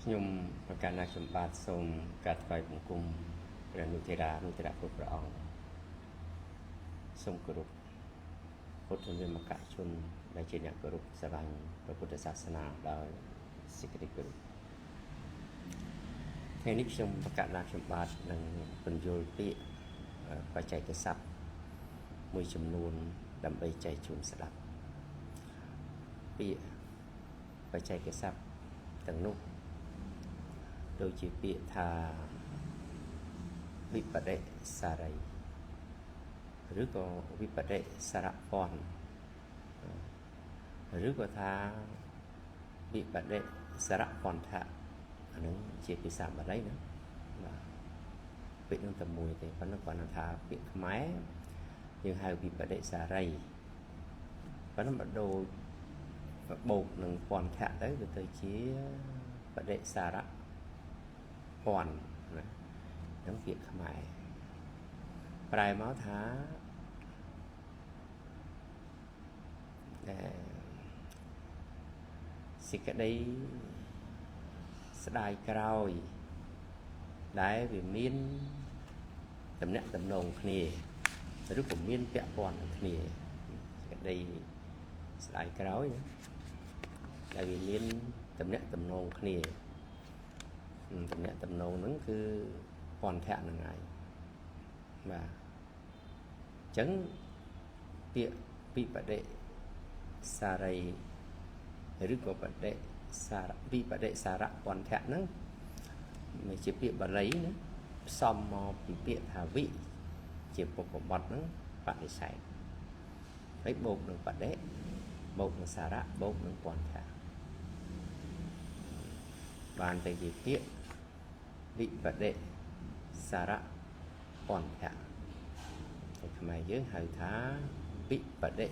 ខ្ញុំប្រកាសណាខ្ញុំបាទសូមការថ្វាយបង្គំព្រះនុធេរានុធរៈគ្រប់ព្រះអង្គសូមគោរពពុទ្ធវិមកជនដែលជាអ្នកគោរពស្រឡាញ់ព្រះពុទ្ធសាសនាដោយសេចក្តីគោរពថ្ងៃនេះខ្ញុំប្រកាសណាខ្ញុំបាទនឹងពន្យល់ពាក្យបច្ចេកស័ព្ទមួយចំនួនដើម្បីចែកជូនស្ដាប់ពាក្យបច្ចេកស័ព្ទទាំងនោះដូចជាពាក្យថាវិបដិសារីឬក៏វិបដិសារពន្ធឬក៏ថាវិបដិសារពន្ធៈអានឹងជាភាសាបាលីណាបាទពាក្យនឹងតែមួយទេប៉ុន្តែគាត់ថាពាក្យខ្មែរយើងហៅវិបដិសារីប៉ុន្តែបើដូចបូកនឹងពន្ធៈទៅវាទៅជាបដិសារពន្ធណាហ្នឹងពាក្យខ្មែរប្រែមកថាដែលសេចក្តីស្ដាយក្រោយដែលវាមានតំណាក់តំណងគ្នាឬក៏មានពាក់ព័ន្ធនឹងគ្នាសេចក្តីស្ដាយក្រោយណាដែលវាមានតំណាក់តំណងគ្នាតំណាក់តំណងហ្នឹងគឺពន្ធៈហ្នឹងហើយបាទអញ្ចឹងពាក្យវិបដិសារីឬក៏បដិសារវិបដិសារពន្ធៈហ្នឹងមិនជាពាក្យបាលីណាផ្សំមកពីពាក្យថាវិជាពុពបត្តិហ្នឹងបដិសេធហើយបូកនឹងបដិបូកនឹងសារៈបូកនឹងពន្ធៈបានទៅជាពាក្យវិបដិសារៈពន្ធៈតែខ្មែរយើងហៅថាវិបដិ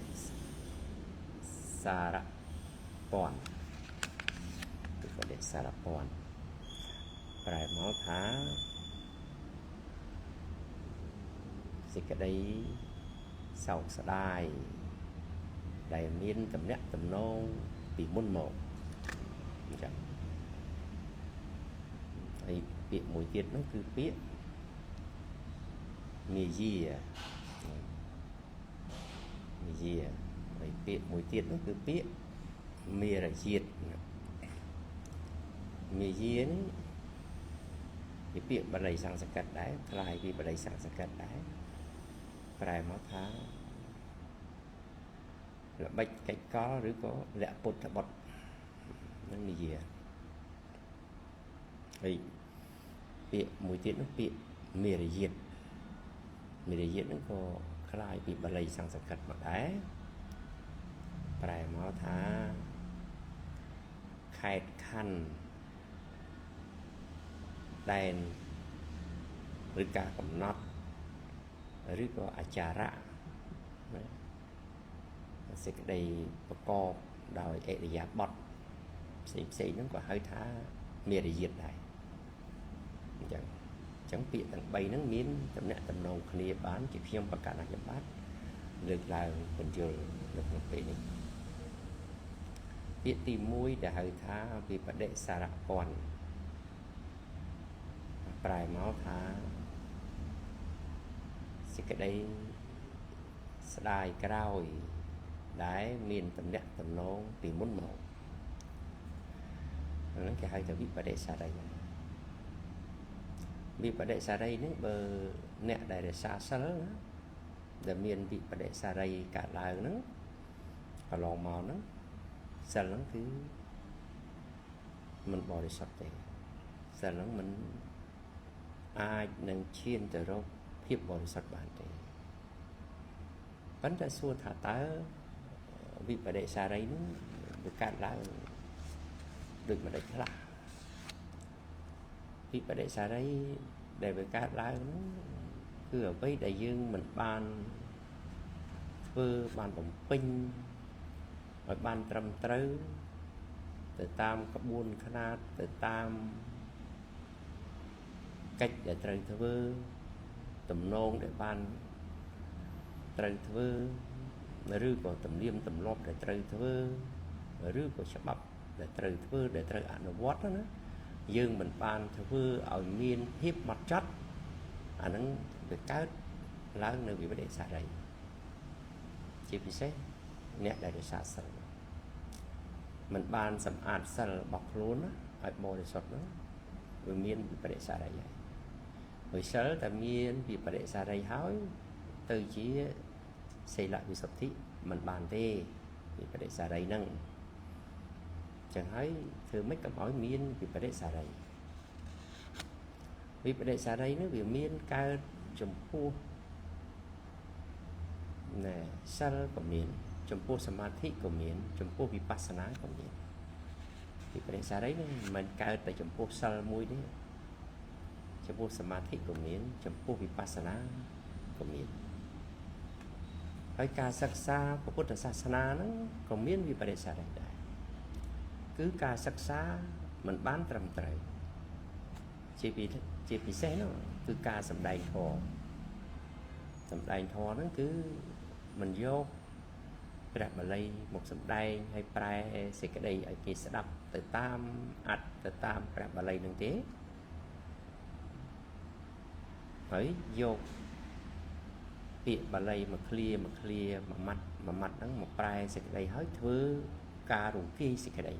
សារពន្ធវិបដិសារពន្ធប្រែមកថាសេចក្តីសោកស្ដាយដែលមានតំណាក់តំណងពីមុនមកអញ្ចឹងហើយពាក្យមួយទៀតនោះគឺពាក្យមាយាមាយាហើយពាក្យមួយទៀតនោះគឺពាក្យមេរយាទមាយានេះជាពាក្យបាលីសំស្ក្រឹតដែរคล้ายពីបាលីសំស្ក្រឹតដែរប្រែមកថាល្បិចកិច្ចកលឬក៏លក្ខពុទ្ធបុត្រនឹងនិយាហើយពាក្យមួយទៀតនោះពាក្យមេរយាទមេរយាទហ្នឹងក៏คล้ายពីបាលីសំស្ក្រឹតមកដែរប្រែមកថាខេតខណ្ឌដែនឬការកំណត់ឬក៏អាចារៈសេចក្តីប្រកបដោយអរិយាបថផ្សេងផ្សេងហ្នឹងក៏ហៅថាមេរយាទដែរអញ្ចឹងពាក្យទាំង3ហ្នឹងមានតំណាក់តំណងគ្នាបានជាខ្ញុំប្រកាសណាខ្ញុំបាទលើកឡើងពន្យល់នៅក្នុងពេលនេះពាក្យទី1ដែលហៅថាវិបដិសារពន្ធប្រែមកថាសេចក្តីស្ដាយក្រោយដែលមានតំណាក់តំណងពីមុនមកហ្នឹងគេហៅថាវិបដិសារីវិបដិសារីហ្នឹងបើអ្នកដែលរក្សាសិលណាដែលមានវិបដិសារីកើតឡើងហ្នឹងកន្លងមកហ្នឹងសិលហ្នឹងគឺមិនបរិសុទ្ធទេសិលហ្នឹងមិនអាចនឹងឈានទៅរកភាពបរិសុទ្ធបានទេប៉ុន្តែសួរថាតើវិបដិសារីហ្នឹងវាកើតឡើងដូចម្ដេចខ្លះវិបដិសារីដែលវាកើតឡើងហ្នឹងគឺអ្វីដែលយើងមិនបានធ្វើបានបំពេញឲ្យបានត្រឹមត្រូវទៅតាមក្បួនខ្នាតទៅតាមកិច្ចដែលត្រូវធ្វើទំនងដែលបានត្រូវធ្វើឬក៏ទំនៀមទម្លាប់ដែលត្រូវធ្វើឬក៏ច្បាប់ដែលត្រូវធ្វើដែលត្រូវអនុវត្តណា យើងមិនបានធ្វើឲ្យមានភាពម៉ត់ចត់អាហ្នឹងវាកើតឡើងនៅវិបដិសារីជាពិសេសអ្នកដែលរក្សាសិលមិនបានសម្អាតសិលរបស់ខ្លួនឲ្យបរិសុទ្ធហ្នឹងវាមានវិបដិសារីហើយហើយសិលតែមានវិបដិសារីហើយទៅជាសីលវិសុទ្ធិមិនបានទេវិបដិសារីហ្នឹងចឹងហើយធ្វើម៉េចកុំឲ្យមានវិបដិសារីវិបដិសារីនេះវាមានកើតចំពោះណែសិលក៏មានចំពោះសមាធិក៏មានចំពោះវិបស្សនាក៏មានវិបដិសារីនឹងមិនកើតតែចំពោះសិលមួយទេចំពោះសមាធិក៏មានចំពោះវិបស្សនាក៏មានហើយការសិក្សាពុទ្ធសាសនាហ្នឹងក៏មានវិបដិសារីដែរគឺការសិក្សាមិនបានត្រឹមត្រូវជាពិសេសនោះគឺការសម្ដែងធម៌សម្ដែងធម៌ហ្នឹងគឺមិនយកព្រះបាលីមកសម្ដែងហើយប្រែសេចក្តីឲ្យគេស្ដាប់ទៅតាមអត្ថទៅតាមព្រះបាលីនឹងទេហើយយកពាក្យបាលីមកឃ្លាមកឃ្លាមួយម៉ាត់មួយម៉ាត់ហ្នឹងមកប្រែសេចក្តីហើយធ្វើការរង្គៀយសេចក្តី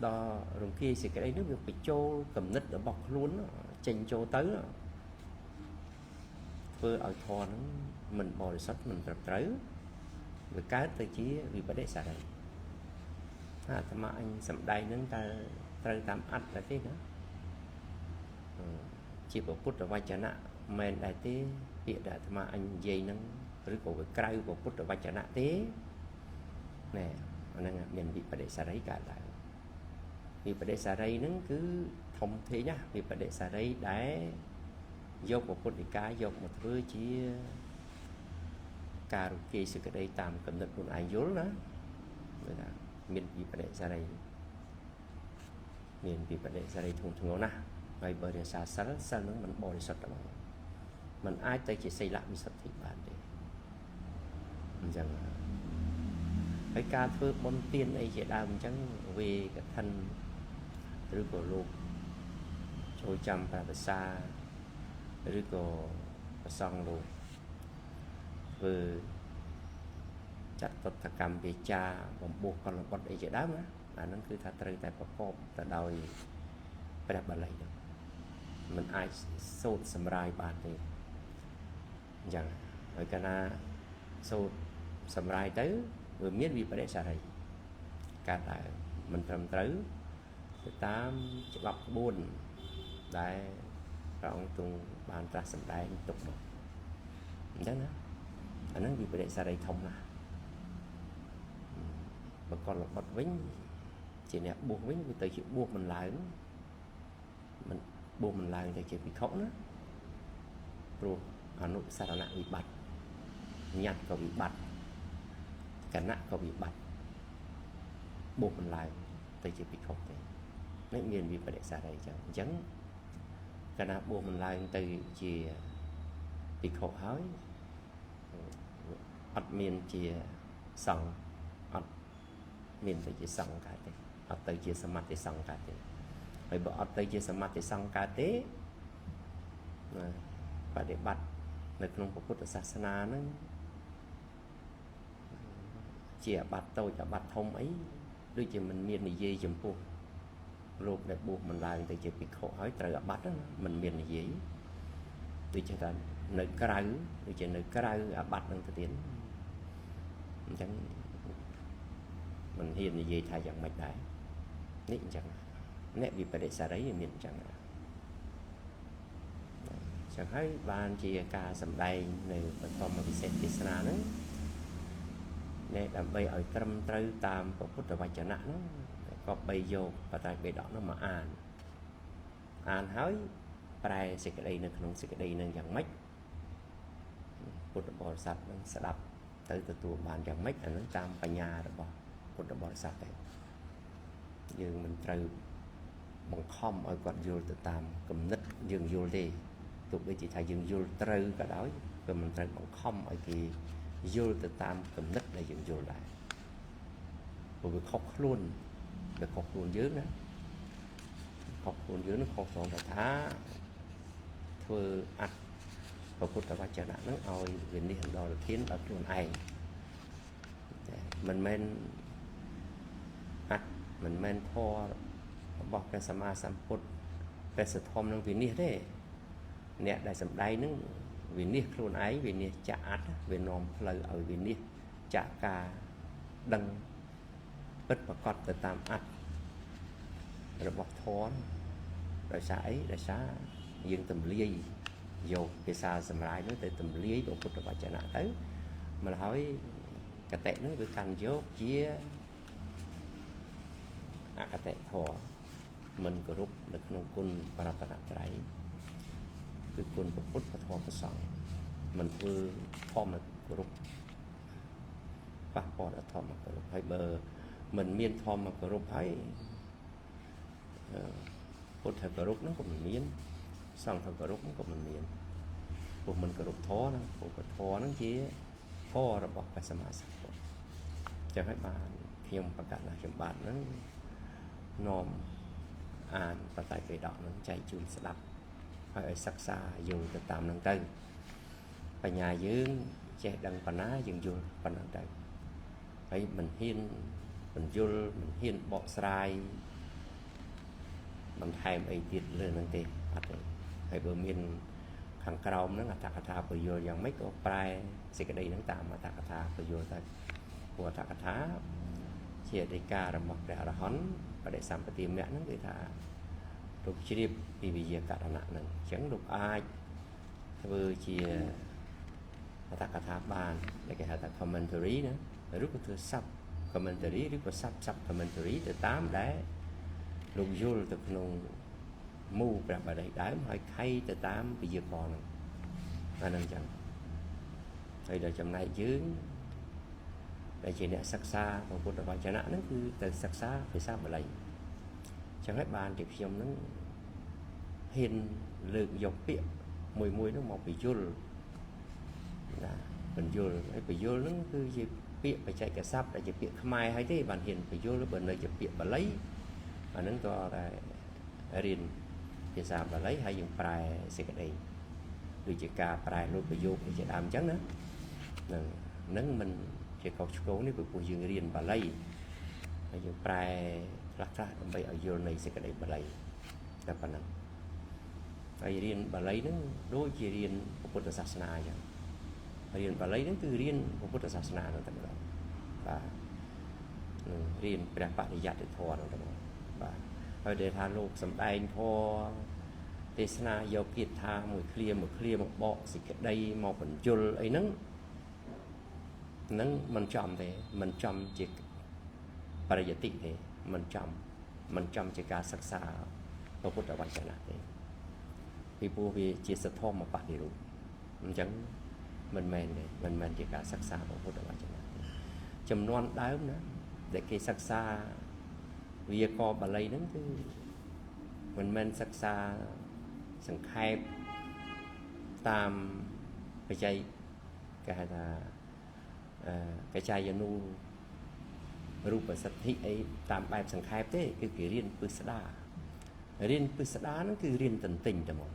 ដល់រង្គៀយសេចក្តីនោះវាបញ្ចូលគំនិតរបស់ខ្លួនចេញចូលទៅធ្វើឲ្យធម៌ហ្នឹងមិនបរិសុទ្ធមិនត្រឹមត្រូវវាកើតទៅជាវិបដិសារីអាត្មាអញសម្ដែងហ្នឹងតើត្រូវតាមអត្ថដែរទេណាជាពុទ្ធវចនៈមែនដែរទេពាក្យដែលអាត្មាអញនិយាយហ្នឹងឬក៏វាក្រៅពុទ្ធវចនៈទេណែអាហ្នឹងមានវិបដិសារីកើតឡើងវិបដិសារីហ្នឹងគឺធំធេងណាស់វិបដិសារីដែលយកពុទ្ធដីកាយកមកធ្វើជាការរង្គៀយសេចក្តីតាមកំណត់ខ្លួនឯងយល់ណាគឺថាមានវិបដិសារីមានវិបដិសារីធ្ងន់ធ្ងរណាស់ហើយបើរក្សាសិលសិលនឹងមិនបរិសុទ្ធហ្មងมันអាចទៅជាសីលវិសុទ្ធិបានទេអញ្ចឹងហើយការធ្វើបុណ្យទានអីជាដើមអញ្ចឹងវេកឋិនឬក៏លោកចូលចាំប្រភាសាឬក៏ប្រសង់លោកធ្វើចាត់តតកម្មវាចាបំពោះកលបុត្រអីជាដើមណាអាហ្នឹងគឺថាត្រូវតែប្រកបទៅដោយព្រះបាលីហ្នឹងมันអាចសូត្រសម្រាយបានទេអញ្ចឹងហើយកាលណាសូត្រសម្រាយទៅវាមានវិបដិសារីកើតឡើងមិនត្រឹមត្រូវទៅតាមច្បាប់ក្បួនដែលព្រះអង្គទ្រង់បានត្រាស់សម្ដែងទុកមកអញ្ចឹងណាអាហ្នឹងវិបដិសារីធំណាស់បកលបុត្រវិញជាអ្នកបួសវិញវាទៅជាបួសមិនឡើងមិនបួសមិនឡើងទៅជាភិក្ខុណាព្រោះអនុសរណវិបត្តិញត្តិក៏វិបត្តិគណៈក៏វិបត្តិបួសមិនឡើងទៅជាភិក្ខុទេនេះមានវិបដិសារីចឹងអញ្ចឹងកាលណាបួសមិនឡើងទៅជាភិក្ខុហើយអត់មានជាសង្ឃអត់មានទៅជាសង្ឃកើតទេអត់ទៅជាសមត្ថសង្ឃកើតទេហើយបើអត់ទៅជាសមត្ថសង្ឃកើតទេណាបដិបត្តិនៅក្នុងពុទ្ធសាសនាហ្នឹងជាអាបត្តិតូចអាបត្តិធំអីដូចជាមិនមាននិយាយចំពោះលោកដែលបួសមិនឡើងទៅជាភិក្ខុហើយត្រូវអាបត្តិហ្នឹងមិនមាននិយាយដូចជាថានៅក្រៅដូចជានៅក្រៅអាបត្តិហ្នឹងទៅទៀតអញ្ចឹងមិនហ៊ាននិយាយថាយ៉ាងម៉េចដែរនេះអញ្ចឹងអ្នកវិបដិសារីមានអញ្ចឹងចឹងហើយបានជាការសម្ដែងនៅបឋមវិសេសទេសនាហ្នឹងនេះដើម្បីឲ្យត្រឹមត្រូវតាមពុទ្ធវចនៈហ្នឹងក៏បីយកបត្រៃបិដកហ្នឹងមកអានអានហើយប្រែសេចក្តីនៅក្នុងសេចក្តីហ្នឹងយ៉ាងម៉េចពុទ្ធបរិស័ទហ្នឹងស្ដាប់ទៅទទួលបានយ៉ាងម៉េចអាហ្នឹងតាមបញ្ញារបស់ពុទ្ធបរិស័ទទេយើងមិនត្រូវបង្ខំឲ្យគាត់យល់ទៅតាមគំនិតយើងយល់ទេទោះបីជាថាយើងយល់ត្រូវក៏ដោយក៏មិនត្រូវបង្ខំឲ្យគេយល់ទៅតាមគំនិតដែលយើងយល់ដែរព្រោះវាខុសខ្លួនវាខុសខ្លួនយើងណា ខុសខ្លួនយើងនឹងខុសត្រង់តែថាធ្វើអត្តព្រះពុទ្ធវចនៈហ្នឹងឲ្យវិនិច្ឆ័យដល់ធានដល់ខ្លួនឯងតែមិនមែនអត្តមិនមែនធម៌របស់ព្រះសម្មាសម្ពុទ្ធព្រះសទ្ធំនឹងវិនិច្ឆ័យទេអ្នកដែលសំដែងហ្នឹងវិនិច្ឆ័យខ្លួនឯងវិនិច្ឆ័យចាក់អត្តវានាំផ្លូវឲ្យវិនិច្ឆ័យចាក់ការដឹងពិតប្រកបទៅតាមអត្តរបស់ធម៌ដោយសារអីដោយសារយើងទម្លាយយកភាសាសម្រាយនោះទៅទម្លាយព្រះពុទ្ធវចនៈទៅម្ល៉េះហើយកតិនោះវាកាន់យកជាអកតិធម៌មិនគោរពនៅក្នុងគុណបរតនត្រ័យគឺគុណព្រះពុទ្ធពធព្រះសង្ឃមិនធ្វើធម្មគោរពប៉ះពាល់ដល់ធម្មគោរពហើយបើមិនមានធម្មគោរពហើយពុទ្ធគោរពហ្នឹងក៏មិនមានសង្ឃគោរពហ្នឹងក៏មិនមានព្រោះមិនគោរពធម៌ហ្នឹងព្រោះធម៌ហ្នឹងជាធម៌របស់ព្រះសម្មាសម្ពុទ្ធចឹងហើយបានខ្ញុំប្រកាសណាខ្ញុំបាទហ្នឹងនាំអានបតៃបិដកហ្នឹងចែកជូនស្ដាប់ហើយឲ្យសិក្សាយល់ទៅតាមហ្នឹងទៅបញ្ញាយើងចេះដឹងប៉ុណ្ណាយើងយល់ប៉ុណ្ណឹងទៅហើយមិនហ៊ានបញ្យល់មិនហ៊ានបកស្រាយបន្ថែមអីទៀតលើហ្នឹងទេអត់ទេហើយបើមានខាងក្រោមហ្នឹងអត្ថកថាពយល់យ៉ាងម៉េចក៏ប្រែសេចក្តីហ្នឹងតាមអត្ថកថាពយល់ទៅព្រោះអត្ថកថាជាដីការបស់ព្រះអរហន្តបដិសម្បទាមគ្គហ្នឹងគឺថាលោកជ្រាបពីវិយាករណៈហ្នឹងអញ្ចឹងលោកអាចធ្វើជាអត្ថកថាបានដែលគេហៅថា commentary ណាឬក៏ធ្វើ sub commentary ឬក៏ sub sub commentary ទៅតាមដែលលោកយល់ទៅក្នុងមូលព្រះបាលីដើមហើយខៃទៅតាមវិយាករណ៍ហ្នឹងអាហ្នឹងចឹងហើយដល់ចំណែកយើងដែលជាអ្នកសិក្សាព្រះពុទ្ធវចនៈហ្នឹងគឺទៅសិក្សាភាសាបាលីចឹងហើយបានជាខ្ញុំហ្នឹងហ៊ានលើកយកពាក្យមួយមួយហ្នឹងមកបញ្យល់ណាបញ្យល់ហើយបញ្យល់ហ្នឹងគឺជាពាក្យបច្ចេកស័ព្ទដែលជាពាក្យខ្មែរហើយទេបានហ៊ានបញ្យល់បើនៅជាពាក្យបាលីអាហ្នឹងក៏តែរៀនភាសាបាលីហើយយើងប្រែសេចក្តីដូចជាការប្រែលោកប្រយោគជាដើមអញ្ចឹងណាហ្នឹងហ្នឹងមិនជាខុសឆ្គងនេះព្រោះយើងរៀនបាលីហើយយើងប្រែខ្លះខ្លះដើម្បីឲ្យយល់នៃសេចក្តីបាលីតែប៉ុណ្ណឹងហើយរៀនបាលីហ្នឹងដូចជារៀនពុទ្ធសាសនាអញ្ចឹងរៀនបាលីហ្នឹងគឺរៀនពុទ្ធសាសនាហ្នឹងតែម្ដងបាទនឹងរៀនព្រះបរិយត្តិធម៌ហ្នឹងតែម្ដងបាទហើយដែលថាលោកសំដែងធម៌ទេសនាយកគាថាមួយឃ្លាមួយឃ្លាមកបកសេចក្តីមកបញ្យលអីហ្នឹងហ្នឹងមិនចំទេមិនចំជាបរិយតិទេមិនចំជាការសិក្សាព្រះពុទ្ធវចនៈទេពីព្រោះវាជាសធម្មបដិរូបអញ្ចឹងមិនមែនទេមិនមែនជាការសិក្សាព្រះពុទ្ធវចនៈទេចំនួនដើមណាដែលគេសិក្សាវិយកបាលីហ្នឹងគឺមិនមែនសិក្សាសង្ខេបតាមបច្ចេកគេហៅថាកចាយនុរូបសិទ្ធិអីតាមបែបសង្ខេបទេគឺគេរៀនពឹស្ដារៀនពឹស្ដាហ្នឹងគឺរៀនទន្ទិញតែហ្មង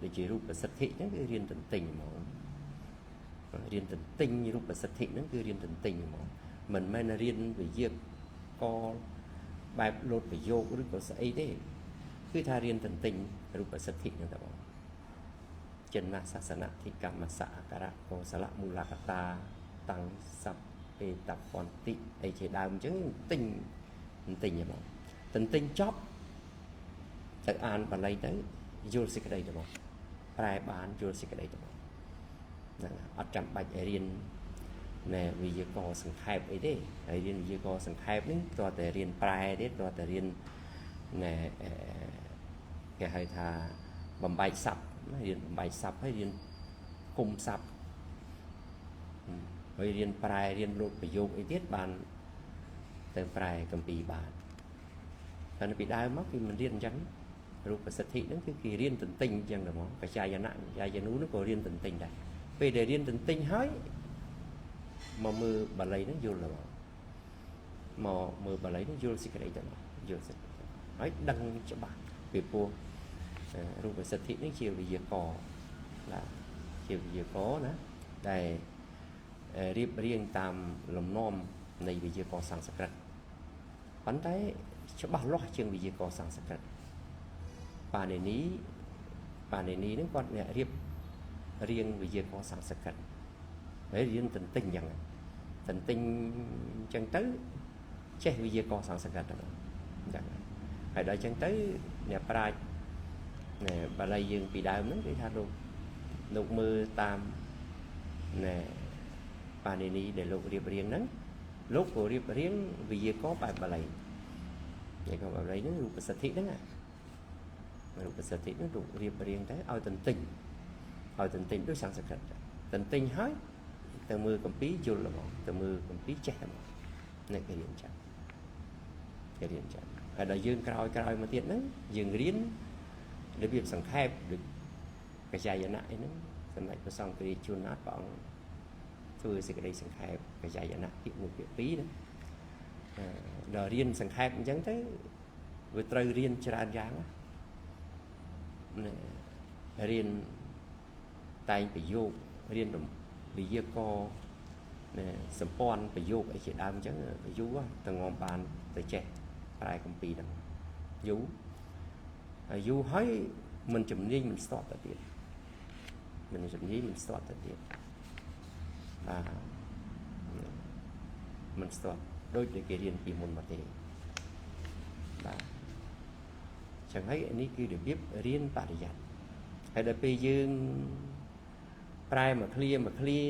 ដូចជារូបសិទ្ធិហ្នឹងគឺរៀនទន្ទិញហ្មងរៀនទន្ទិញរូបសិទ្ធិហ្នឹងគឺរៀនទន្ទិញហ្មងមិនមែនរៀនវិយាករបែបលោតប្រយោគឬក៏ស្អីទេគឺថារៀនទន្ទិញរូបសិទ្ធិហ្នឹងតែបងចិនសាសនធិកម្មសអករៈកុសលមូលកតាតាំងសัพពេតពន្តិអីជាដើមអញ្ចឹងទិញទិញហ្មងទន្ទិញចប់ទៅអានបាលីទៅយល់សេចក្តីទៅបងប្រែបានយល់សេចក្តីទៅបងហ្នឹងអត់ចាំបាច់រៀនណែវិយាករសង្ខេបអីទេហើយរៀនវិយាករសង្ខេបនេះតើតែរៀនប្រែទេតើតែរៀនណែគេហៅថាបំបែកស័ព្ទរៀនបំបែកស័ព្ទហើយរៀនគុំស័ព្ទហើយរៀនប្រែរៀនលោកប្រយោគអីទៀតបានទៅប្រែកម្ពីបានតែពីដើមមកគេមិនរៀនអញ្ចឹងរូបសិទ្ធិហ្នឹងគឺគេរៀនទន្ទិញអញ្ចឹងតែហ្មងបច្ចាយណៈយាយនូហ្នឹងក៏រៀនទន្ទិញដែរពេលដែលរៀនទន្ទិញហើយមកមើលបាលីហ្នឹងយល់ហ្មងមកមើលបាលីហ្នឹងយល់សេចក្តីទៅមកយល់សេចក្តីហើយដឹងច្បាស់ ពីព្រោះរូបសិទ្ធិនេះជាវិយាករណ៍បាទជាវិយាករណ៍ណាដែលរៀបរៀងតាមលំនាំនៃវិយាករណ៍សំស្ក្រឹតប៉ុន្តែច្បាស់លាស់ជាងវិយាករណ៍សំស្ក្រឹតប៉ានីនីប៉ានីនីហ្នឹងគាត់អ្នករៀបរៀងវិយាករណ៍សំស្ក្រឹតហើយរៀនទន្ទិញអញ្ចឹងទន្ទិញអញ្ចឹងទៅចេះវិយាករណ៍សំស្ក្រឹតហ្នឹងអញ្ចឹងហើយដល់អញ្ចឹងទៅអ្នកប្រាជ្ញណែបាលីយើងពីដើមហ្នឹងគេថាលោកមើលតាមណែប៉ានីនីដែលលោករៀបរៀងហ្នឹងលោកក៏រៀបរៀងវិយាករណ៍បែបបាលីវិយាករណ៍បែបបាលីហ្នឹងរូបសិទ្ធិហ្នឹងរូបសិទ្ធិហ្នឹងលោករៀបរៀងទៅឲ្យទន្ទិញឲ្យទន្ទិញដូចសំស្ក្រឹតទន្ទិញហើយទៅមើលកម្ពីយល់ហ្មងទៅមើលកម្ពីចេះហ្មងនេះគេរៀនចាំគេរៀនចាំហើយដល់យើងក្រោយក្រោយមកទៀតហ្នឹងយើងរៀនរបៀបសង្ខេបដូចកច្ចយណៈអីហ្នឹងសម្ដេចព្រះសង្ឃរាជជួនណាតព្រះអង្គធ្វើសេចក្តីសង្ខេបកច្ចយណៈពាក្យ1ពាក្យ2ណាដល់រៀនសង្ខេបអញ្ចឹងទៅវាត្រូវរៀនច្រើនយ៉ាងណារៀនតែងប្រយោគរៀនវិយាករណ៍សម្ព័ន្ធប្រយោគអីជាដើមអញ្ចឹងយូរទៅងំបានទៅចេះប្រែកម្ពីហ្នឹងយូរហើយយូរហើយមិនជំនាញមិនស្ទាត់ទៅទៀតមិនជំនាញមិនស្ទាត់ទៅទៀតបាទមិនស្ទាត់ដូចដែលគេរៀនពីមុនមកទេបាទចឹងហើយនេះគឺរបៀបរៀនបរិយ័តហើយដល់ពេលយើងប្រែមួយឃ្លាមួយឃ្លា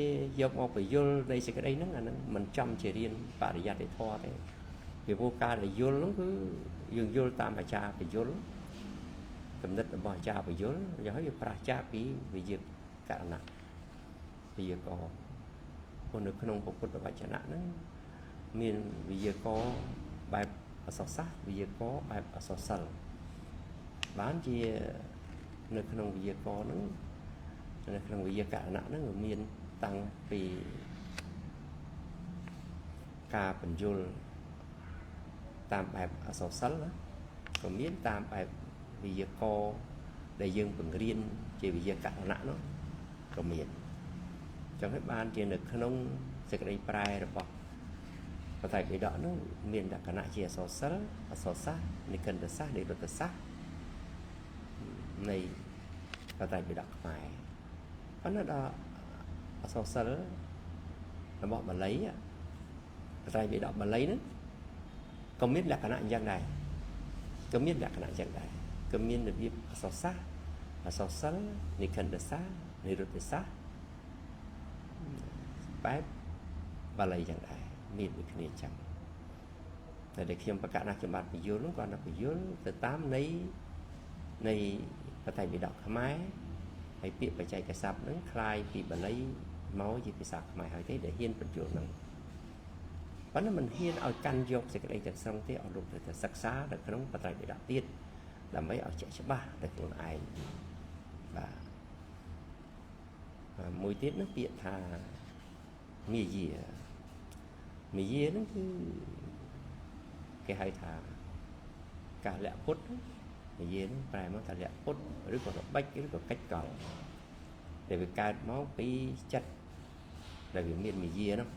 យកមកបញ្យលនៃសេចក្តីហ្នឹងអាហ្នឹងមិនចំជារៀនបរិយត្តិធម៌ទេពីព្រោះការដែលយល់ហ្នឹងគឺយើងយល់តាមអាចារ្យបញ្យលគំនិតរបស់អាចារ្យបញ្យលយ៉ាងហើយវាប្រឆាពីវិយាករណៈវិយាករណ៍ព្រោះនៅក្នុងពុទ្ធវចនៈហ្នឹងមានវិយាករណ៍បែបអក្សរសាស្ត្រវិយាករណ៍បែបអក្សរសិល្ប៍បានជានៅក្នុងវិយាករណ៍ហ្នឹងនៅក្នុងវិយាករណៈហ្នឹងវាមានតាំងពីការបញ្យលតាមបែបអក្សរសិល្ប៍ណាក៏មានតាមបែបវិយាករណ៍ដែលយើងបង្រៀនជាវិយាករណៈនោះក៏មានចឹងហើយបានជានៅក្នុងសេចក្តីប្រែរបស់បត្រៃបិដកនោះមានលក្ខណៈជាអក្សរសិល្ប៍អក្សរសាស្ត្រនិគន្តសាស្ត្រនិរុទ្ធសាស្ត្រនៃបត្រៃបិដកខ្មែរប៉ុន្តែដល់អក្សរសិល្ប៍របស់បាលីបត្រៃបិដកបាលីហ្នឹងក៏មានលក្ខណៈអញ្ចឹងដែរក៏មានលក្ខណៈអញ្ចឹងដែរក៏មានរបៀបអក្សរសាស្ត្រអក្សរសិល្ប៍និគន្តសាស្ត្រនិរុទ្ធសាស្ត្របែបបាលីយ៉ាងដែរមានដូចគ្នាអញ្ចឹងតែដែលខ្ញុំប្រកាសណាខ្ញុំបាទបញ្យលនោះគាត់ថាបញ្យលទៅតាមនៃបត្រៃបិដកខ្មែរហើយពាក្យបច្ចេកស័ព្ទហ្នឹងคล้ายពីបាលីមកជាភាសាខ្មែរហើយទេដែលហ៊ានបញ្យលហ្នឹងប៉ុន្តែមិនហ៊ានឲ្យកាន់យកសេចក្តីទាំងស្រុងទេឲ្យលោកត្រូវតែសិក្សានៅក្នុងបត្រៃបិដកទៀតដើម្បីឲ្យជាក់ច្បាស់ដល់ខ្លួនឯងបាទមួយទៀតនោះពាក្យថាមាយាមាយាហ្នឹងគឺគេហៅថាកាលៈពុទ្ធមាយាហ្នឹងប្រែមកថាលៈពុទ្ធឬក៏របិចឬក៏កិច្ចកលដែលវាកើតមកពីចិត្តដែលវាមានមាយានោះ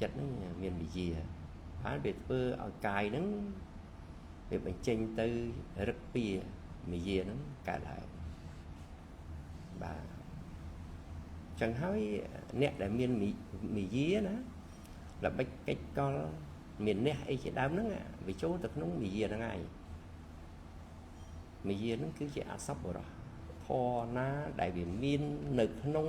ចិត្តហ្នឹងមានមាយាហើយវាធ្វើឲ្យកាយហ្នឹងវាបញ្ចេញទៅរឹកពីមាយាហ្នឹងកើតឡើងបាទចឹងហើយអ្នកដែលមានមាយាណាល្បិចកិច្ចកលមានអ្នកអីជាដើមហ្នឹងវាចូលទៅក្នុងមាយាហ្នឹងហើយមាយាហ្នឹងគឺជាអសប្បុរសធម៌ណាដែលវាមាននៅក្នុង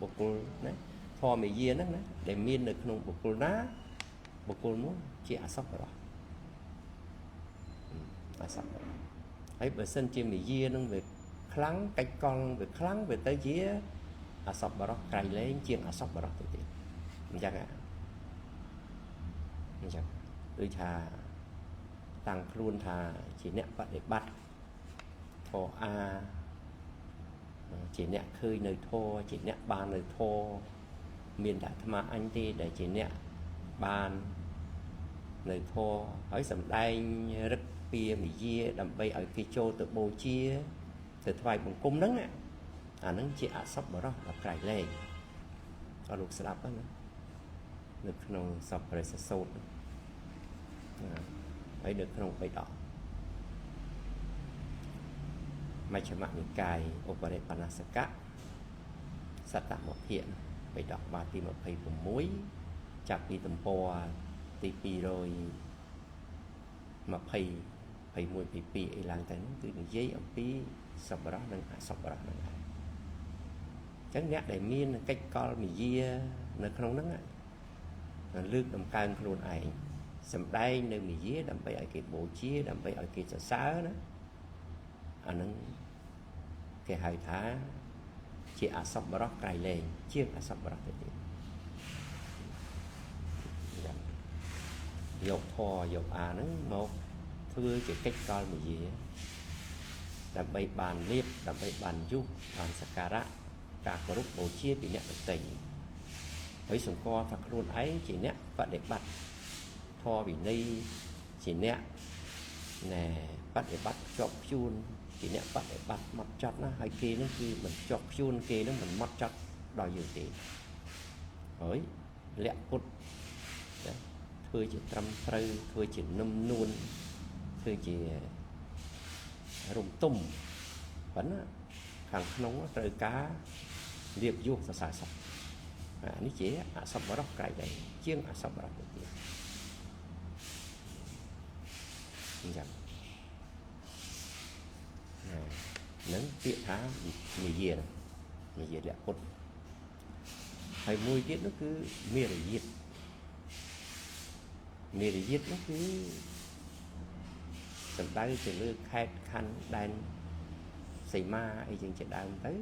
បុគ្គលណាធម៌មាយាហ្នឹងណាដែលមាននៅក្នុងបុគ្គលណាបុគ្គលនោះជាអសប្បុរសអសប្បុរសហើយបើសិនជាមាយាហ្នឹងវាខ្លាំងកិច្ចកលវាខ្លាំងវាទៅជាអសប្បុរសក្រៃលែងជាងអសប្បុរសទៅទៀតអញ្ចឹងអញ្ចឹងដូចថាតាំងខ្លួនថាជាអ្នកបដិបត្តិធម៌អាជាអ្នកឃើញនៅធម៌ជាអ្នកបាននៅធម៌មានតែអាត្មាអញទេដែលជាអ្នកបាន នៅធម៌ហើយសំដែងរឹកពីមយាដើម្បីឲ្យគេចូលទៅបូជាទៅថ្វាយបង្គំហ្នឹងអាហ្នឹងជាអសប្បុរសដល់ក្រៃលែងអរលោកស្ដាប់ណានៅក្នុងសប្បរិសសូត្រហើយនៅក្នុងបិដកមជ្ឈមនិកាយឧបរិបណសកៈសតមភាគបិដកបាទទី26ចាប់ពីទំព័រទី220 21 22អីឡើងទៅនោះគឺនិយាយអំពីសប្បុរសនិងអសប្បុរសហ្នឹងឯងអញ្ចឹងអ្នកដែលមានកិច្ចកលមយានៅក្នុងហ្នឹងលើកដំកើងខ្លួនឯងសម្ដែងនៅមយាដើម្បីឲ្យគេបូជាដើម្បីឲ្យគេសរសើរណាអាហ្នឹងគេហៅថាជាអសប្បុរសក្រៃលែងជាងអសប្បុរសទៅទៀតយកធម៌យកអាហ្នឹងមកធ្វើជាកិច្ចកលមយាដើម្បីបានលៀបដើម្បីបានយុះបានសក្ការៈការគោរពបូជាពីអ្នកដទៃហើយសម្គាល់ថាខ្លួនឯងជាអ្នកបដិបត្តិធម៌វិន័យជាអ្នកណែបដិបត្តិជាប់ខ្ជួនជាអ្នកបដិបត្តិម៉ត់ចត់ណាហើយគេនឹងគឺមិនជាប់ខ្ជួនគេនឹងមិនម៉ត់ចត់ដល់យើងទេហើយលក្ខពុទ្ធធ្វើជាត្រឹមត្រូវធ្វើជានឹមនួនធ្វើជារំទុំប៉ុន្តែខាងក្នុងត្រូវការលៀបយោសរសើរសពអានេះជាអសប្បុរសក្រៃលែងជាងអសប្បុរសទៅទៀតអញ្ចឹងនឹងពាក្យថានិយានិយាលក្ខពុទ្ធហើយមួយទៀតនោះគឺមេរយាទមេរយាទនោះគឺសំដៅទៅលើខេត្តខណ្ឌដែនសីមាអីចឹងជាដើមទៅ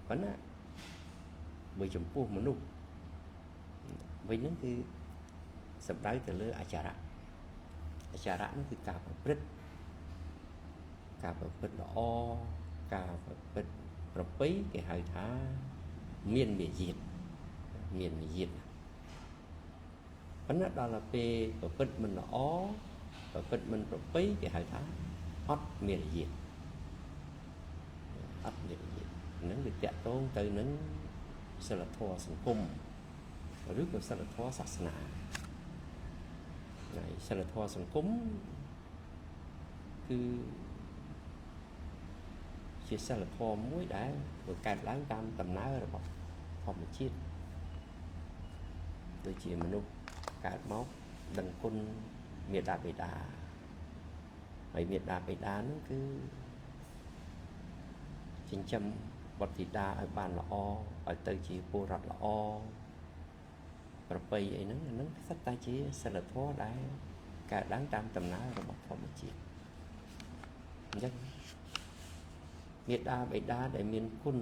ប៉ុន្តែបើចំពោះមនុស្សវិញហ្នឹងគឺសំដៅទៅលើអាចារៈអាចារៈហ្នឹងគឺការប្រព្រឹត្តការប្រព្រឹត្តល្អការប្រព្រឹត្តប្រពៃគេហៅថាមានមាយាទមានមាយាទប៉ុន្តែដល់ពេលប្រព្រឹត្តមិនល្អប្រព្រឹត្តមិនប្រពៃគេហៅថាអត់មានយាទអត់មានយាទហ្នឹងវាតាក់ទងទៅនឹងសិលធម៌សង្គមឬក៏សិលធម៌សាសនាហើយសិលធម៌សង្គមគឺជាសិលធម៌មួយដែលធ្វើកើតឡើងតាមដំណើររបស់ធម្មជាតិដូចជាមនុស្សកើតមកដឹងគុណមេដាបេដាហើយមេដាបេដាហ្នឹងគឺចិញ្ចឹមបុត្រធីតាឲ្យបានល្អឲ្យទៅជាពលរដ្ឋល្អប្រពៃអីហ្នឹងអាហ្នឹងសុទ្ធតែជាសិលធម៌ដែលកើតឡើងតាមដំណើររបស់ធម្មជាតិអញ្ចឹងមេដាបេដាដែលមានគុណ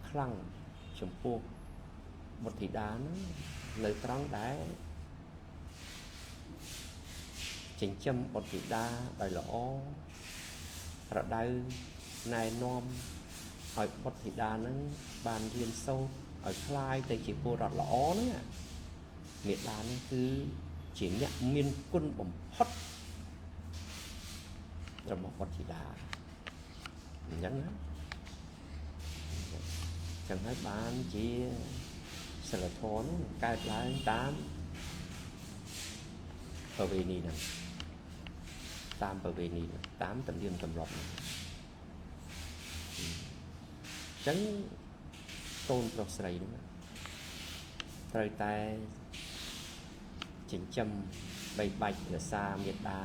ខ្លាំងចំពោះបុត្រធីតាហ្នឹងនៅត្រង់ដែលចិញ្ចឹមបុត្រធីតាដោយល្អប្រដៅណែនាំឲ្យបុត្រធីតាហ្នឹងបានរៀនសូត្រឲ្យក្លាយទៅជាពលរដ្ឋល្អហ្នឹងមេដាហ្នឹងគឺជាអ្នកមានគុណបំផុតរបស់បុត្រធីតាអញ្ចឹងណាចឹងហើយបានជាសិលធម៌ហ្នឹងកើតឡើងតាមប្រវេណីហ្នឹងតាមប្រវេណីហ្នឹងតាមទំនៀមទម្លាប់ហ្នឹងអញ្ចឹងកូនប្រុសស្រីហ្នឹងត្រូវតែចិញ្ចឹមបីបាច់រក្សាមេដា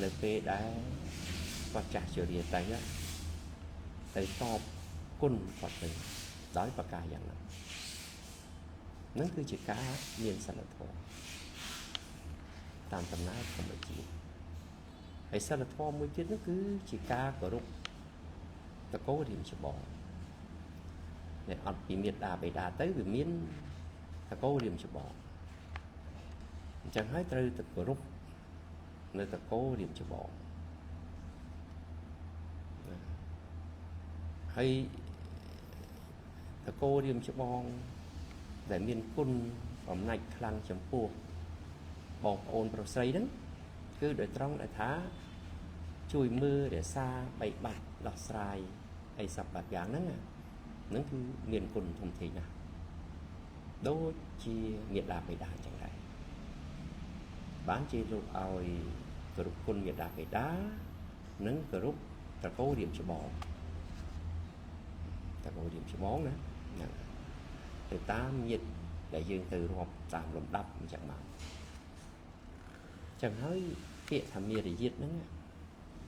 នៅពេលដែលគាត់ចាស់ជរាទៅទៅតបគុណគាត់ទៅដោយប្រការយ៉ាងណាហ្នឹងគឺជាការមានសិលធម៌តាមដំណើរធម្មជាតិហើយសិលធម៌មួយទៀតនោះគឺជាការគោរពតកូលរៀមច្បងដែលអត់ពីមេដាបេដាទៅវាមានតកូលរៀមច្បងអញ្ចឹងហើយត្រូវទៅគោរពនៅតកូលរៀមច្បងហើយតកូលរៀមច្បងដែលមានគុណអំណាចខ្លាំងចំពោះ បងប្អូនប្រុសស្រីហ្នឹងគឺដោយត្រង់ដែលថាជួយមើលរក្សាបីបាច់ដោះស្រាយអីសពបែបយ៉ាងហ្នឹងហ្នឹងគឺមានគុណធំធេងណាស់ដូចជាមេដាបេដាអញ្ចឹងដែរបានជាលោកឲ្យគោរពគុណមេដាបេដានិងគោរពត្រកូលរៀមច្បងត្រកូលរៀមច្បងណាហ្នឹងទៅតាមញាតិដែលយើងទៅរាប់តាមលំដាប់អញ្ចឹងមកចឹងហើយពាក្យថាមេរយាទហ្នឹង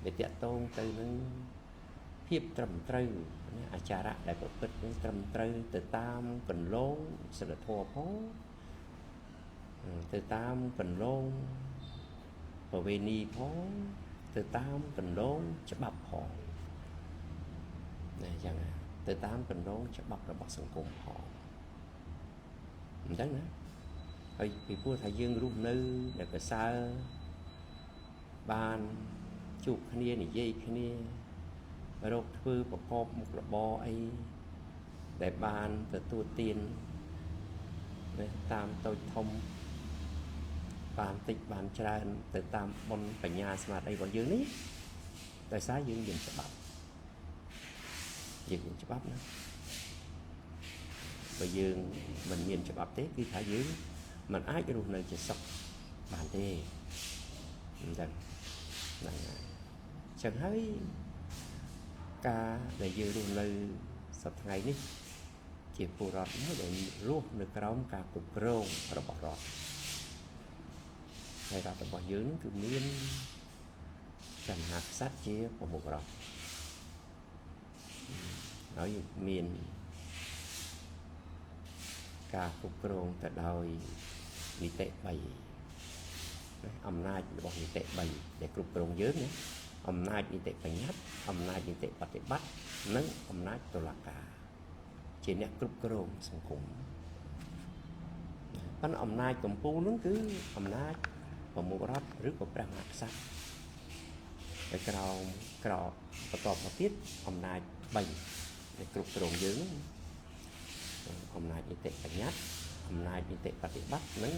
វាតាក់ទងទៅនឹងភាពត្រឹមត្រូវណាអាចារៈដែលប្រព្រឹត្តនឹងត្រឹមត្រូវទៅតាមកន្លងសិលធម៌ផងទៅតាមកន្លងប្រវេណីផងទៅតាមកន្លងច្បាប់ផងណាអញ្ចឹងទៅតាមកន្លងច្បាប់របស់សង្គមផងអញ្ចឹងណាហើយពីព្រោះថាយើងរស់នៅដែលប្រសើរបានជួបគ្នានិយាយគ្នារកធ្វើប្រកបមុខរបរអីដែលបានទទួលទានតាមតូចធំបានតិចបានច្រើនទៅតាមបុណ្យបញ្ញាស្មារតីរបស់យើងនេះដោយសារយើងមានច្បាប់យើងមានច្បាប់ណាបើយើងមិនមានច្បាប់ទេគឺថាយើងមិនអាចរស់នៅជាសុខបានទេអញ្ចឹងហ្នឹងហើយចឹងហើយការដែលយើងរស់នៅសប្តាហ៍ថ្ងៃនេះជាពលរដ្ឋមួយដែលរស់នៅក្រោមការគ្រប់គ្រងរបស់រដ្ឋហើយរដ្ឋរបស់យើងនឹងគឺមានព្រះមហាក្សត្រជាប្រមុខរដ្ឋហើយមានការគ្រប់គ្រងទៅដោយនីតិ3អំណាចរបស់នីតិ3ដែលគ្រប់គ្រងយើងណាអំណាចនីតិបញ្ញត្តិអំណាចនីតិប្រតិបត្តិនិងអំណាចតុលាការជាអ្នកគ្រប់គ្រងសង្គមប៉ុន្តែអំណាចកម្ពុជានោះគឺអំណាចប្រមុខរដ្ឋឬក៏ព្រះមហាក្សត្រតែក្រោមក្រោបន្តមកទៀតអំណាច3ដែលគ្រប់គ្រងយើងអំណាចនីតិបញ្ញត្តិអំណាចនីតិប្រតិបត្តិនិង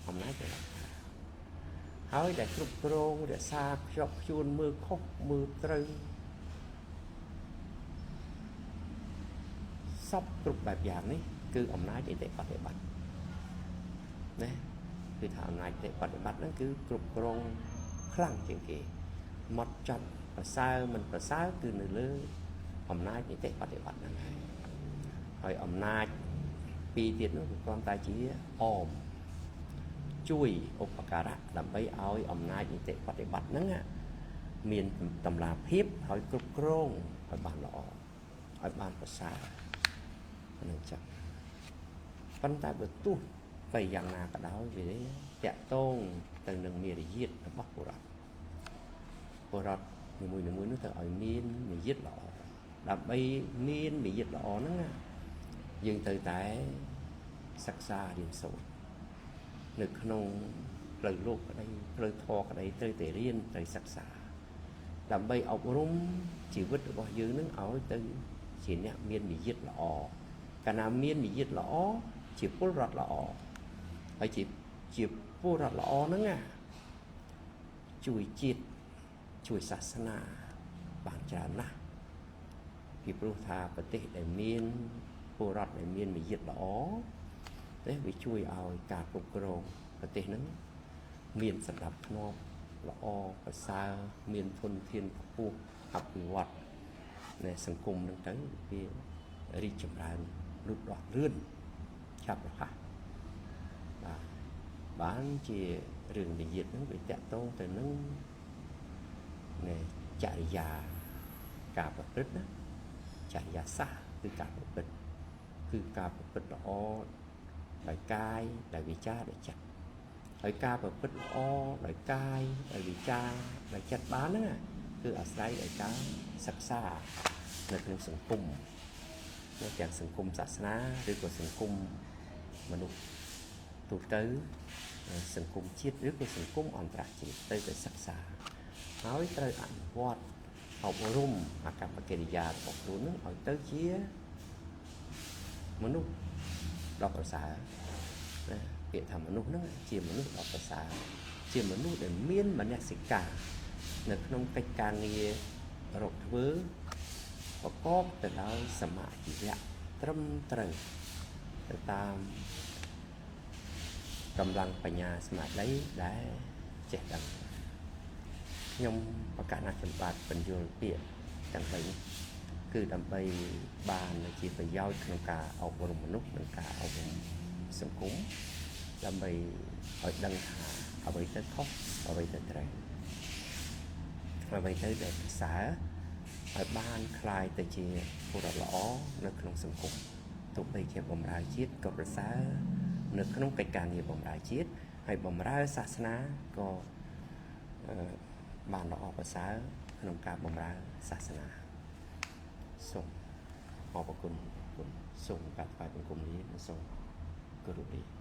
អំណាចតុលាការហើយដែលគ្រប់គ្រងរក្សាខ្ជាប់ខ្ជួនមើលខុសមើលត្រូវសពគ្រប់បែបយ៉ាងនេះគឺអំណាចនីតិប្រតិបត្តិណាគឺថាអំណាចនីតិប្រតិបត្តិហ្នឹងគឺគ្រប់គ្រងខ្លាំងជាងគេមកចាត់ប្រសើរមិនប្រសើរគឺនៅលើអំណាចនីតិប្រតិបត្តិហ្នឹងហើយហើយអំណាចពីរទៀតនោះគឺគ្រាន់តែជាអមជួយឧបការៈដើម្បីឲ្យអំណាចនីតិប្រតិបត្តិហ្នឹងមានតម្លាភាពហើយគ្រប់គ្រងឲ្យបានល្អឲ្យបានប្រសើរហ្នឹងចឹងប៉ុន្តែបើទោះបីយ៉ាងណាក៏ដោយវាតាក់ទងទៅនឹងមារយាទរបស់ពលរដ្ឋពលរដ្ឋនីមួយៗនោះត្រូវឲ្យមានមារយាទល្អដើម្បីមានមារយាទល្អហ្នឹងយើងត្រូវតែសិក្សារៀនសូត្រនៅក្នុងផ្លូវលោកក្តីផ្លូវធម៌ក្តីត្រូវតែរៀនត្រូវសិក្សាដើម្បីអប់រំជីវិតរបស់យើងនឹងឲ្យទៅជាអ្នកមានមារយាទល្អកាលណាមានមារយាទល្អជាពលរដ្ឋល្អហើយជាពលរដ្ឋល្អហ្នឹងណាជួយជាតិជួយសាសនាបានច្រើនណាស់ពីព្រោះថាប្រទេសដែលមានពលរដ្ឋដែលមានមារយាទល្អទេវាជួយឲ្យការគ្រប់គ្រងប្រទេសហ្នឹងមានសណ្ដាប់ធ្នាប់ល្អប្រសើរមានធនធានខ្ពស់អភិវឌ្ឍในសង្គមហ្នឹងទៅវារីកចម្រើនលូតលាស់លឿនឆាប់រហ័សបាទបានជារឿងមារយាទហ្នឹងវាតាក់ទងទៅនឹងចរិយាការប្រព្រឹត្តណាចរិយាសាស្ត្រគឺការប្រព្រឹត្តគឺការប្រព្រឹត្តល្អដោយកាយដោយវាចាដោយចិត្តហើយការប្រព្រឹត្តល្អដោយកាយដោយវាចាដោយចិត្តបានហ្នឹងគឺអាស្រ័យដោយការសិក្សានៅក្នុងសង្គមទាំងសង្គមសាសនាឬក៏សង្គមមនុស្សទូទៅសង្គមជាតិឬក៏សង្គមអន្តរជាតិត្រូវតែសិក្សាហើយត្រូវអនុវត្តអប់រំអាកប្បកិរិយារបស់ខ្លួននឹងឲ្យទៅជាមនុស្សដ៏ប្រសើរណា ពាក្យថាមនុស្សហ្នឹងជាមនុស្សដ៏ប្រសើរជាមនុស្សដែលមានមនសិការនៅក្នុងកិច្ចការងាររកធ្វើប្រកបទៅដោយសមាជីវៈត្រឹមត្រូវទៅតាមកម្លាំងបញ្ញាស្មារតីដែលចេះដឹងខ្ញុំប្រកាសណាខ្ញុំបាទបញ្យល់ពាក្យទាំង3នេះគឺដើម្បីបានជាប្រយោជន៍ក្នុងការអប់រំមនុស្សនិងការអប់រំសង្គមដើម្បីឲ្យដឹងថាអ្វីទៅខុសអ្វីទៅត្រូវអ្វីទៅដែលប្រសើរឲ្យបានคล้ายទៅជាពលរដ្ឋល្អនៅក្នុងសង្គមទោះបីជាបម្រើជាតិក៏ប្រសើរនៅក្នុងកិច្ចការងារបម្រើជាតិហើយបម្រើសាសនាក៏បានល្អប្រសើរក្នុងការបម្រើសាសនាសូមអរគុណគុណសូមកាត់ថ្វាយបង្គំលានិងសូមគោរពលា។